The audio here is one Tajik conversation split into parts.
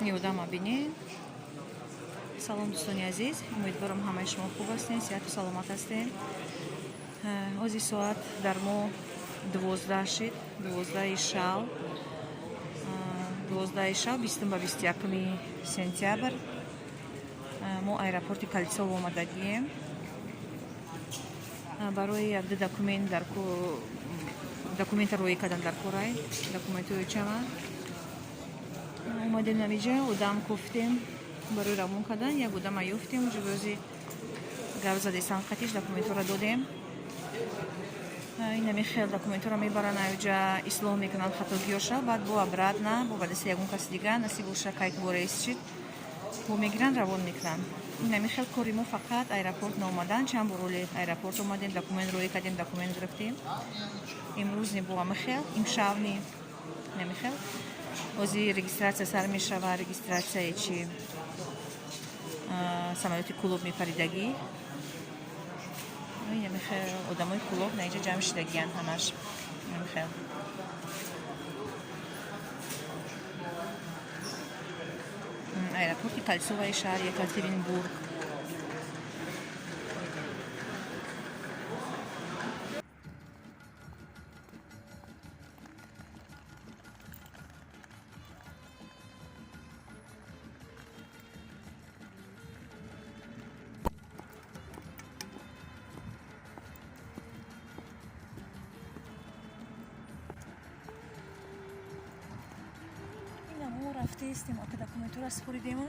Ин одама бинед. Салом, дӯстони азиз, умедворам, ҳамаи шумо хуб ҳастем, сиҳату саломат ҳастем. Ҳозир соат дар мо 12 шид, 12-и шав, 12-и шав, 20 ба 21-уми сентябр. Мо аэропорти Кольцово омадагием барои якду документ, дар документа роӣ кардан дар корай документҳои чама омадем. Намиҷа одам кофтем барои равон кардан. Як одама ёфтем, ҷӯзи гап задесан, қатиш документҳоро додем. Инами хел документҳоро мебаранд, аёҷа ислоҳ мекунанд хатогиёша, баъд бо обратно бо ба дасти ягон каси дига насиб боша, кайк борес шид, бо мегиранд, равон мекунанд. Инами хел кори мо фақат аэропорт наомадан. Чанд бор оли аэропорт омадем, документ роӣ кардем, документ гирифтем. Имрӯз не, бо ами хел имшав не, инами хел ҳозир регистрация сар мешава, регистрацияи чи самолёти Кулоб мепаридагӣ. Инами хел одамои Кулоб наинҷа ҷамъ шидагиянд ҳамаш. Инами хел аэропорти Кольцоваи шаҳри Екатеринбург. Мо рафтаистем, ака, документҳоро супоридему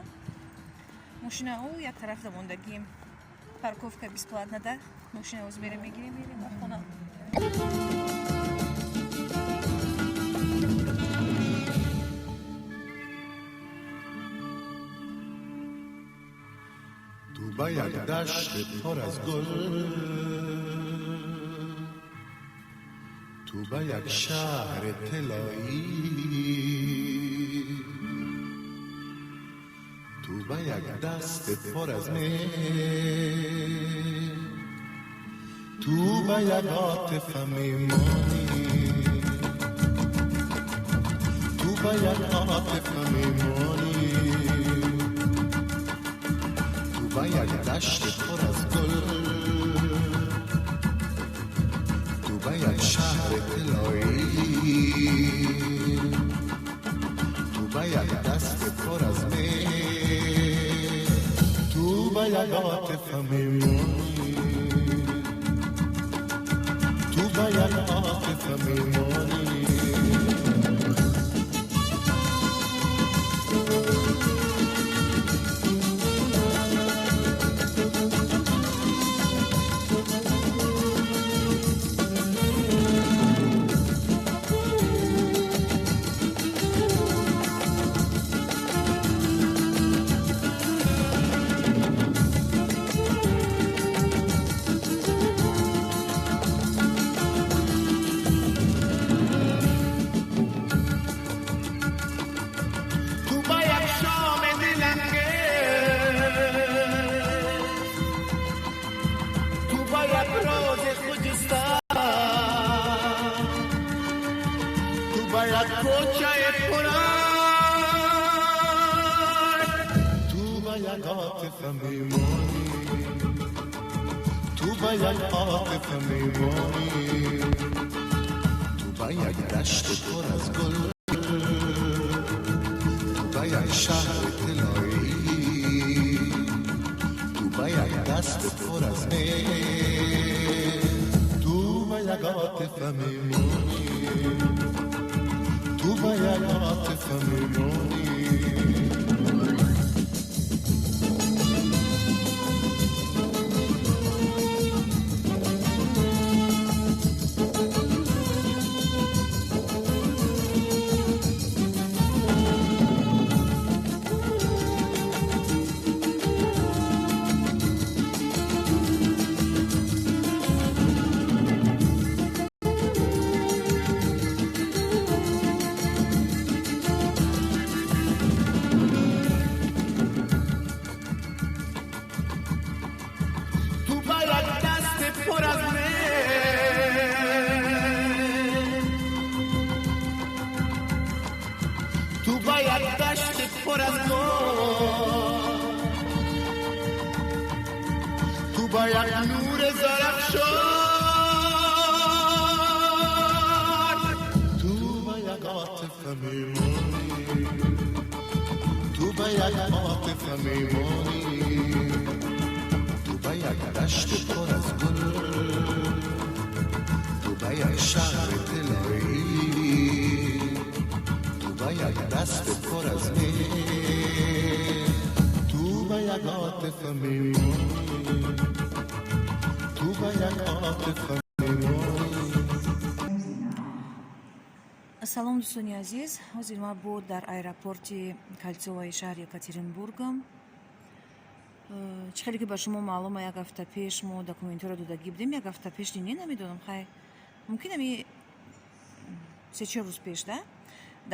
мошина ӯ як тараф дамондагием, парковка бесплатно да. Мошина оз мерем, мегирем, мерем хона. تو به یک دشت پر از گل، تو به یک شهر طلایی، تو به یک دست پر از مه، تو به یک عاطفه میمانی، تو به یک عاطفه میمانی، تو به یک دشت پر از گل، تو به یک شهر طلایی، تو به یک دست پر از مه، تو به یک عاطفه میمانی، تو به یک عاطفه میمانی. تو با یک شام دلانگیز، تو با یک روز خجسته، تو با یک کوچه پران، تو با یک عاطفه میمانی، تو با یک عاطفه میمانی، تو با یک دشت پر از گل، تو به یک شهر طلایی، تو به یک دست پر از مه، تو به یک عاطفه میمونی، تو به یک عاطفه میمونی. یک نور زرخشان، تو به یک عاطفه میمانی، تو به یک عاطفه میمانی، تو به یک دشت پر از گل، تو به یک شهر طلایی، تو به یک دست پر از مهر، تو به یک عاطفه میمانی، تو به یک عاطفه میمانی. Салом, дӯстони азиз. Ҳозир ма бо дар аэропорти Кольцоваи шаҳри Екатеринбургам. Чӣ хеле ки ба шумо маълума, як ҳафта пеш мо документҳоро додагӣ будем. Як ҳафта пеш не, намедонам, хай, мумкин ами 3-4 рӯз пеш да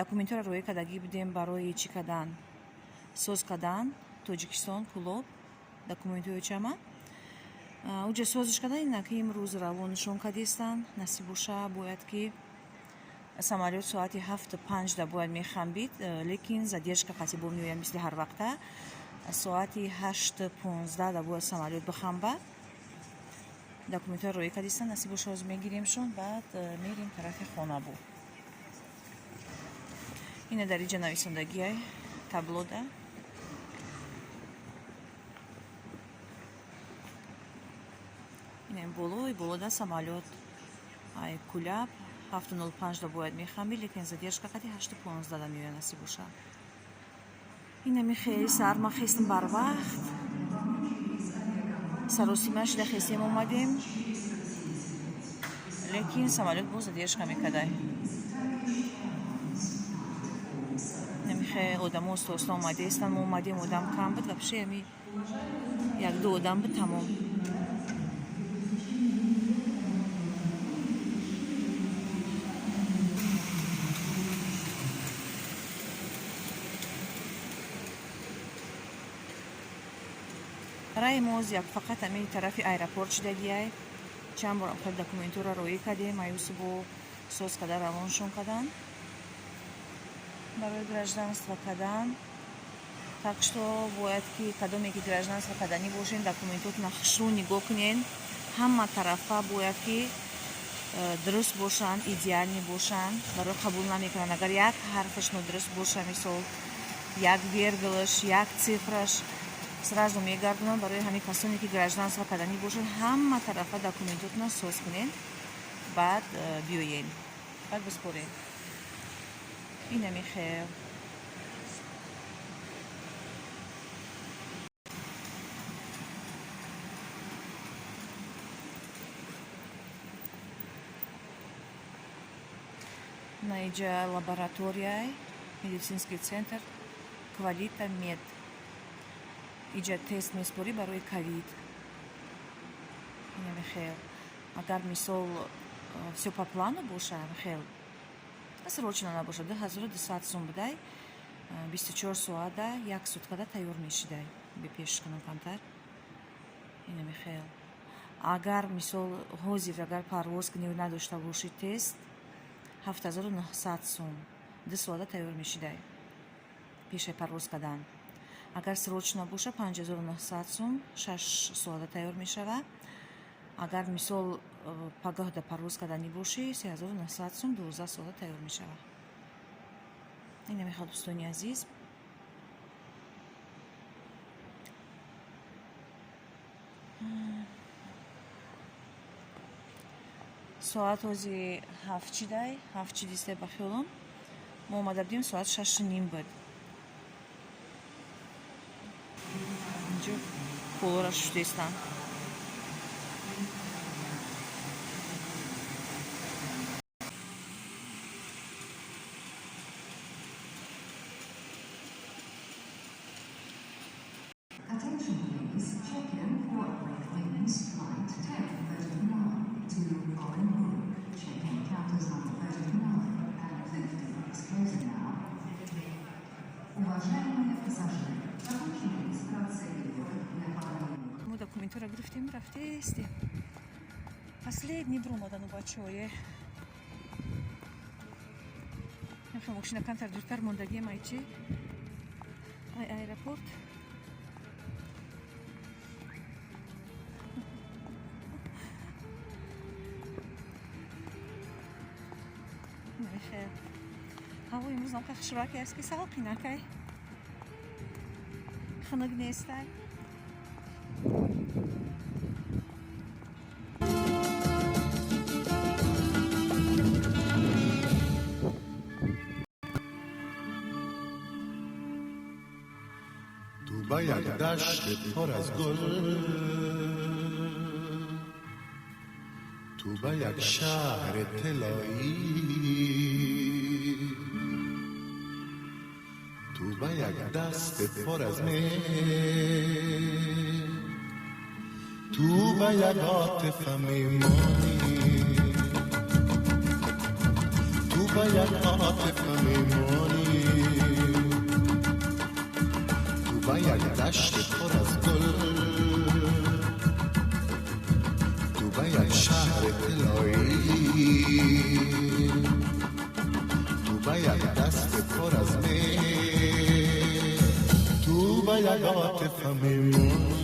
документҳоро роя кардагӣ будем барои чӣ кардан, соз кардан Тоҷикистон, Кулоб документҳои чама. Уҷа созиш кардан, инак имрӯз равонашон кардистанд. Насиб боша, бояд ки самолёт соати 7:05 да бояд мехамбид, лекин задержка қатӣ бо меояд, мисли ҳар вақта. Соати 8:15 да бояд самолёт бихамба. Документҳоро роя кардистанд, насиб боша, ҳозир мегиремшон, баъд мерем тарафи хонабу. Ина дар иҷа нависондагиай таблода. Ина болои болода самолёт ай Куляб 7:05 да бояд мехамбид, лекин задержка қати 8:15 да меояд, насиб боша. Инами хеле саҳар ма хестем барвақт, саросима шида хестем, омадем, лекин самолёт боз задержка мекардай. Инами хеле одамо оста оста омадаистанд. Мо омадем, одам кам буд, вообще ами як-ду одам буд, тамом. Раи мо як фақат ами тарафи аэропорт шидагиай. Чанд бор хел документҳоро роӣ кардем, аюсубо соз карда равоншон кардан барои гражданство кардан. Так что бояд ки кадоме ки гражданство карданӣ бошен, документҳотона хушрӯ нигоҳ кунен, ҳама тарафа бояд ки дуруст бошанд, идеальный бошанд, барои қабул намекунанд. Агар як ҳарфаш нодуруст боша, мисол, як вергулаш, як цифраш, сразу мегардонанд. Барои ҳамин касоне ки гражданство карданӣ бошанд, ҳама тарафа документотона соз кунен, баъд биёен, баъд биспорен. Инами хел. Наиҷа лабораторияй, медицинский центр Квалита Мед. Иҷа тест меспорӣ барои ковид. Инами хел. Агар, мисол, всё по плану боша, хел срочно набоша, 2200 сум будай, 24 соата, як суткада тайёр мешидай, бепеш кунам камтар. Инами хел. Агар, мисол, ҳозир агар парвоз кунӣ, надошта бошӣ тест, 7900 сум, 2 соата тайёр мешидай пешаи парвоз кардан. Агар срочно боша, 5900 сум, 6 соата тайёр мешавад. Агар, мисол, пагоҳда парвоз карданӣ бошӣ, 3900 сум, 12 соата тайёр мешавад. Инами хел, дӯстони азиз. Соат ҳози ҳафт чидай, ҳафт чидистай ба хиёлам. Мо омада будем, соат 6:30 буд. Инҷо полора шуштаистанд. Attention please, check-in for Eurowings flight 1039 to Orenburg. Check-in counters number 39 and 50 is closing now. Уважаемые пассажиры, окончена регистрация билетов для параллельных Мо документҳоро гирифтем, рафтестем. Последний бромадану бачаҳое. Машина камтар дуртар мондагием, ай чи? Ай аэропорт. Ҳаво имрӯз он қадр хушраке аст, ки салқинакай, хунук нестай. تو به یک دشت پر از گل، تو به یک شهر طلایی، تو به یک دست پر از مه، تو به یک عاطفه میمانی، تو به یک عاطفه میمانی، تو به یک دشت پر از گل، تو به یک شهر طلایی، تو به یک دست پر از مه، تو به یک عاطفه میمانی.